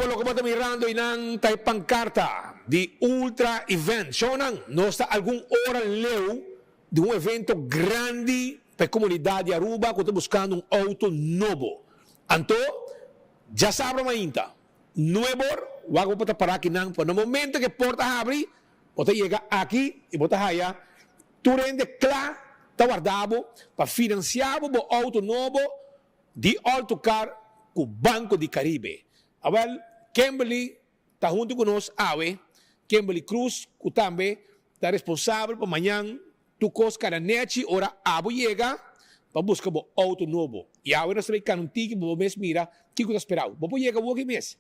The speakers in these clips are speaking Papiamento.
Awor loke bo ta mirando einan ta e pankarta di Ultra Event. Shownan, nos ta algun ora leu di un evento grandi pa e komunidat di Aruba ku ta buskando un outo nobo. Anto, djasabra mainta, nuebor, wak bo por ta pará akinan pa na momento ku e porta habri, bo ta yega aki i bo ta haya tur hende kla ta warda bo pa finansiá bo bo outo nobo di Alto Car ku Banco di Caribe. Awel, Kimberly ta huntu ku nos awe, Kimberly Cruz, ku tambe ta responsabel pa mañan tur kos kada nechi ora abo yega pa buska bo outo nobo. I awe nos ta bay kana un tiki pa bo mes mira kiko ta sperau. Bo por yega awor aki mes.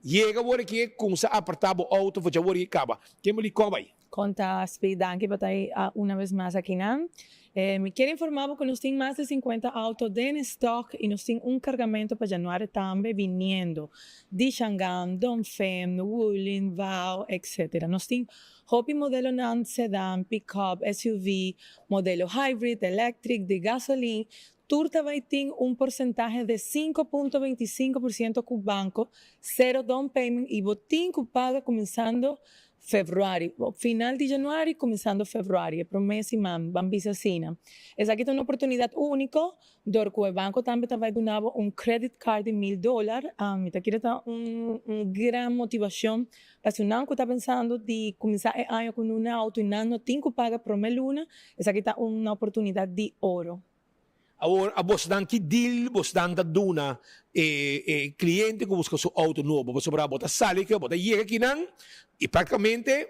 Yega awor aki kumsa aparta bo outo for dje awor aki kaba. Kimberly, kon bay? Kon ta Spi, danki pa ta una bes mas akinan. Mi kier informa bo ku nos tin mas di sinkuenta auto den e stock i nos tin un kargamento pa januari tambe biniendo di Shangan, Dongfeng, Wuling, Vao, etc. Nos tin hopi modelonan sedan, pickup, SUV, modelo hybrid, electric, di gasolin, tur ta bai tin un porsentahe di 5.25% ku banko, sero down payment i bo tin ku paga kuminsando Februari, final di januari kuminsando februari, e promé siman, ban bisa asina. Esaki ta un oportunidat úniko, dor ku e banko tambe ta bai duna bo un credit card di mil dólar. Mi ta kere ta un un gran motivashon pa esunnan ku ta pensando di kuminsá e aña ku un outo i nan no tin ku paga promé luna, esaki ta un oportunidat di oro. Awor a bosnan ki deal bosnan ta duna e e cliente cu busca su auto nobo? Pasobra bo ta sali cu bo ta yega akinan y practicamente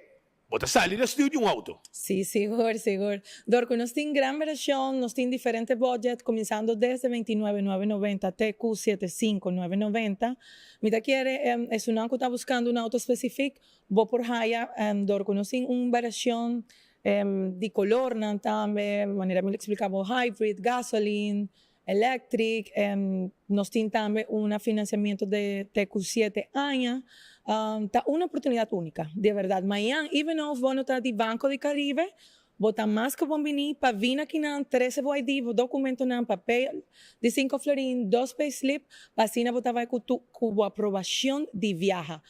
bo ta sali na stuur di un auto. Sí, sigur, sigur. Dor cu nos tin gran variacion, nos tin diferente budget, cuminsando desde 29 nuebe noventa te cu siete cinco nuebe noventa. Mi ta kere esunnan cu ta buscando un auto specific, bo por haya dor cu nos tin un variacion Di colornan tambe, manera mi lo explica bo, hybrid, gasoline, electric. Nos tin tambe un financiamiento de te cu siete aña. Ta un oportunidad unica, di berdad. Mañan, even of bo no ta di Banco di Caribe, bo ta mas cu bon bini pa bini akinan, trece bo ID, bo documentonan, papel di cinco florin, dos payslip, pa asina bo ta bay cu tu, cu bo aprobacion di viaha.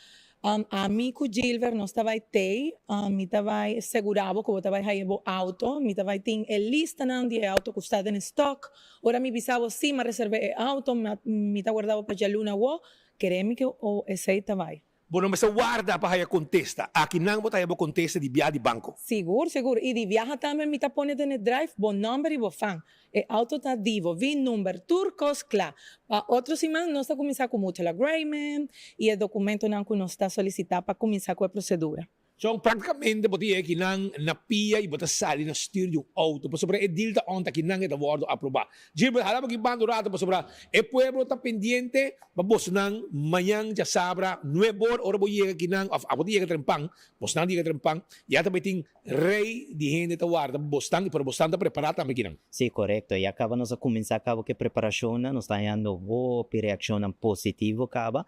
Ami ku Gilbert nos ta bai tei, mi ta bai segurá bo ku bo ta bai haña bo auto, mi ta bai tin e listanan di e auto ku sta den e stock. Ora mi bisa bo si mi a reservé e auto, mi ta warda bo pa djaluna awo, kere mi ku esei ta bai. Bo no mester warda pa haña kontesta. Akinan bo ta haña bo kontesta di bia di banko. Sigur, sigur. I di biaha tambe mi ta pone den e drive bo nòmber i bo fan. E auto ta divo, vin number, tur cos cla. Pa otro siman nos ta cuminsa cu mutual agreement y e documentonan cu nos ta solicita pa cuminsa cu e procedura. So practicamente bo ta yega kinan na pia y bo ta sali na stuur di un auto pasobra e deal ta on ta kinan e ta wordo aproba. Gilbert hala bo ki banda un rato pasobra e pueblo ta pendiente pa bosnan mañan djasabra nuebor ora bo yega kinan of abo ta yega trempan bosnan ta yega trempan ya ta bay tin Rey di hende ta warda bosnan y pero bosnan ta prepara tambe kinan. Sí, korekto. Ya kaba nos a kuminsá kaba ku e preparashonnan. Nos ta hañando hopi reakshonnan positivo kaba.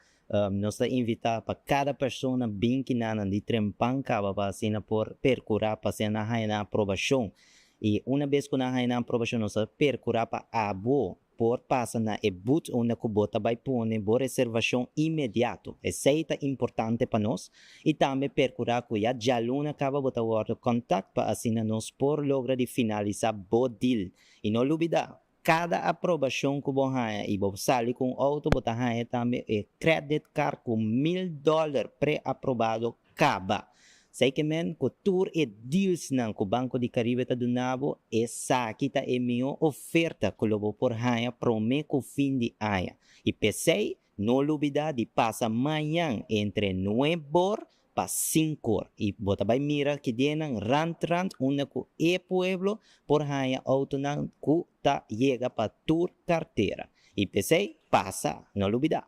Nos ta invitá pa kada persona bin kinanan di trempan kaba pa asina por perkurá pa asina nan haña nan aprobashon. I una bes ku nan haña nan aprobashon nos ta perkurá pa abo por pasa na e booth unda ku bo ta bai pone bo reservashon inmediato. Esei ta importante pa nos i tambe perkurá ku ya djaluna kaba bo ta wòrdu kòntakt pa asina nos por logra di finalisá bo deal. I no lubidá, kada aprobashon ku bo haña i bo sali ku un outo bo ta haña tambe e credit card ku mil dòler pre-aprobado Kaba. Sai ke men ku tur e dealsnan ku Banco di Caribe ta duna bo, esaki ta e mihó oferta ku lo bo por haña promé ku fin di aña. I p'esei, no lubidá di pasa mañan entre nuebor pa sinkor i bo ta bai mira ki dienan rant rant unda ku e pueblo por haña outonan ku ta yega pa tur kartera. I p'esei, pasa, no lubidá.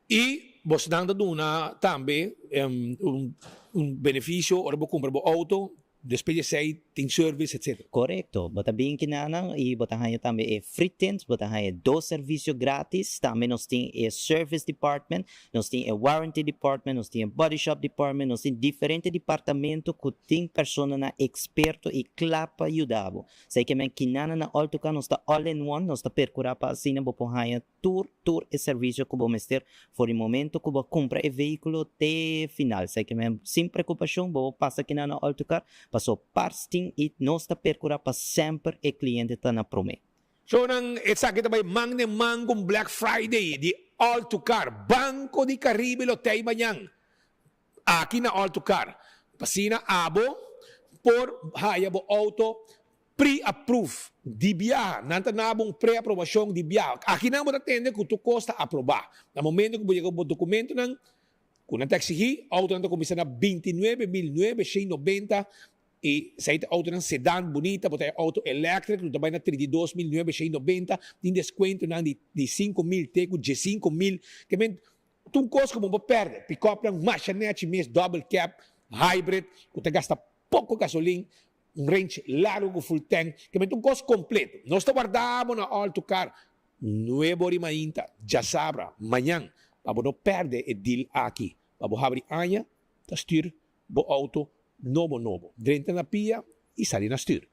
I bosnan ta duna tambe un un benefisio ora bo kumpra bo outo, despues di esei. Tin service etc. Korekto. Bo ta bin kinanan i bo ta haña tambe e free tint, bo ta haña dos servisio gratis. Tambe nos tin e service department, nos tin e warranty department, nos tin e body shop department, nos tin diferente departamento ku tin personanan eksperto i kla pa yuda bo. Esei ke men kinanan na Oltuca nos ta all in one, nos ta perkurá pa asina bo por haña tur tur e servisio ku bo mester for di momento ku bo a kumpra e vehíkulo te final. Esei ke men sin preokupashon bo por pasa kina na Oltucar paso parts tin i nos ta perkurá pa semper e kliente ta na promé. Shownan esaki ta bai man den man ku Black Friday di Oltucar. Banco di Caribe lo tei mañan aki na Oltucar. P'asina abo por haya bo auto Pre-approve di biaha. Nan ta nabo un pre-aprobacion di biaha. Aki nan bo ta tende cu tur cos ta aproba. Na momento cu bo yega cu bo documentonan cu nan ta exigi, autonan ta cuminsa na 29.990 y esey ta autonan sedan bunita, bo ta e auto electric cu ta bay na 32.990, tin descuentonan di 5.000 te cu 15.000. Ke men tur cos cu bo por perde. Pick-upnan masha nechi mes, double cab, hybrid cu ta gasta poco gasolin. Un range largo cu full tank, ke mester un cos completo. Nos ta warda bo na All to Car nuebe ora y mainta, djasabra, mañan, pa bo no perde e deal aki. Pa bo habri aña ta stuur bo auto nobo nobo. Drenta na pia y sali na stuur.